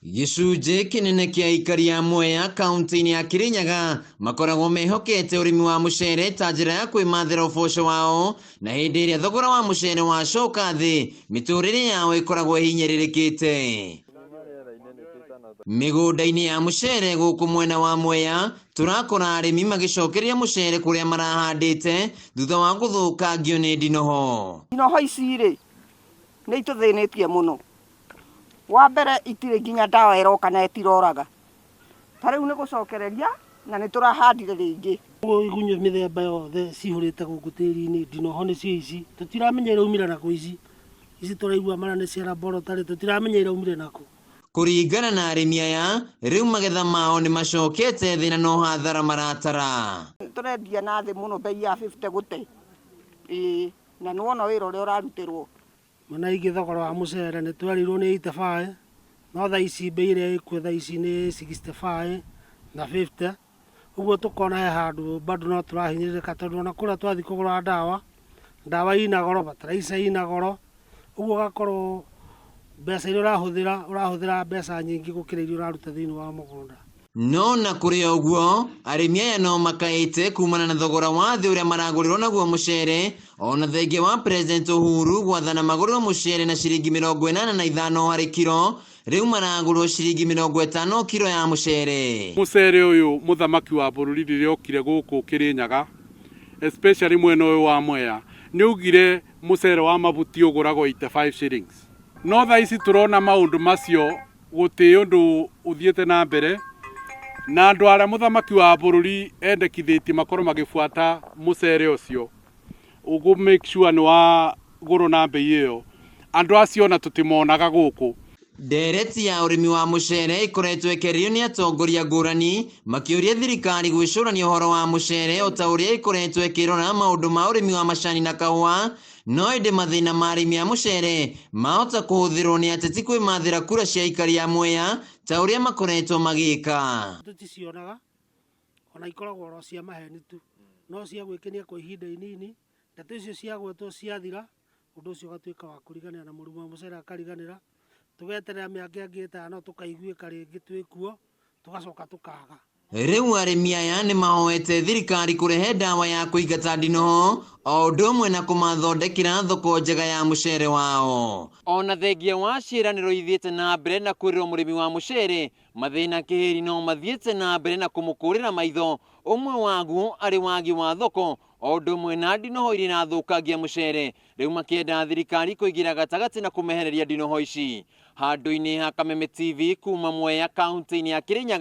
Gĩcunjĩ kĩnene kĩa aikari a Mwea kaunti-inĩ ya Kirinyaga makoragwo mehokete ũrĩmi wa mũcere ta njĩra ya kwĩmathĩra ũboco wao, na hĩndĩ ĩrĩa thogora wa mũcere wacoka thĩ, mĩtũrĩre yao ĩkoragwo ĩhinyĩrĩrĩkĩte. Mĩgũnda-inĩ ya mũcere gũkũ mwena wa Mwea, tũrakora arĩmi magĩcokeria mũcere kũrĩa marahandĩte thutha wa gũthũkangio nĩ ndinoho. Ndinoho ici rĩ, nĩ itũthĩnĩtie mũno. Wa mbere itirĩ nginya ndawa ĩroka na ĩtiroraga. Ta rĩu nĩ gũcokereria na nĩ tũrahandire rĩngĩ. Igunyũ mĩthemba yothe cihũrĩte gũkũ tĩri-inĩ, ndinoho nĩcio ici, tũtiramenya iraumire nakũ ici, ici tũraigua mara nĩ cia laboratory tũtiramenya iraumire nakũ. Kũringana na arĩmi aya, rĩu magetha mao nĩ macokete thĩ na no hathara maratara. Tũrendia na thĩ mũno bei ya 50 gũte. Ĩĩ na nĩ wona wĩra ũrĩa ũrarutĩrwo. Mwena ingĩ thogora wa mũcere nĩ twerirwo nĩ 85 no thaa ici mbei ĩrĩa ĩkuo thaa ici nĩ 65 na 50, ũguo tũkona he handũ bado no tũrahinyĩrĩrĩka tondũ ona kũrĩa twathiĩ kũgũra ndawa, ndawa ina goro, bataraitha ina goro, ũguo ũgakorwo mbeca iria ũrahũthĩra, ũrahũthĩra mbeca nyingĩ gũkĩra iria ũraruta thĩinĩ wa mũgũnda. No na kũrĩ o ũguo, arĩmi aya no makaĩte kumana na thogora wa thĩ ũrĩa maragũrĩrwo naguo mũcere, ona thengia wa President Uhuru gwathana magũrĩrwo mũcere na ciringi 85 harĩ kiro, rĩu maragũrwo ciringi 50 kiro ya mũcere. Mũcere ũyũ mũthamaki wa bũrũri rĩrĩa okire gũkũ Kĩrĩnyaga, especially mwena ũyũ wa Mwea, nĩ augire mũcere wa mabuti ũgũragwo 85 shillings. No thaa ici tũrona maũndũ macio gũtĩ ũndũ ũthiĩte na mbere, na andũ arĩa mũthamaki wa bũrũri endekithĩtie makorwo magĩbuata mũcere ũcio, ũgũ make sure nĩ wagũrwo na mbei ĩyo, andũ acio ona tũtimonaga gũkũ. Ndereti ya ũrĩmi wa mũcere ĩkoretwo ĩkĩarĩrio nĩ atongoria ngũrani makĩũria thirikari gwĩcũrania ũhoro wa mũcere o ta ũrĩa ĩkoretwo ĩkĩrora maũndũ ma ũrĩmi wa macani na kahũa, no ĩndĩ mathĩna ma arĩmi a mũcere mahota kũhũthĩrwo nĩ ateti kwĩmathĩra kura cia aikari a Mwea ta ũrĩa makoretwo magĩka. Tũticionaga ona ikoragwo oro cia maheni tu, no cia gwĩkenia kwa ihinda inini, ndeto icio ciagwetwo ciathira, ũndũ ũcio ũgatuĩka wa kũriganĩra na mũrĩmi wa mũcere akariganĩra, tũgeterera mĩaka ĩngĩ ĩtano tũkaiguĩka rĩngĩ twĩkuo, tũgacoka tũkaga. Rĩu arĩmi aya nĩ mahoete thirikari kũrehe ndawa ya kũingata ndinoho o ũndũ ũmwe na kũmathondekera thoko njega ya mũcere wao. Ona thengia wa ciĩranĩro ithiĩte na mbere na kwĩrĩrwo mũrĩmi wa mũcere, mathĩna kĩhĩri no mathiĩte na mbere na kũmũkũrĩra maitho, ũmwe waguo arĩ wagi wa thoko o ũndũ ũmwe na ndinoho iria irathũkangia mũcere. Rĩu makĩenda thirikari kũingĩra gatagatĩ na kũmehereria ndinoho ici. Handũ-inĩ ha Kameme TV kuma Mwea kaunti-inĩ ya Kirinyaga.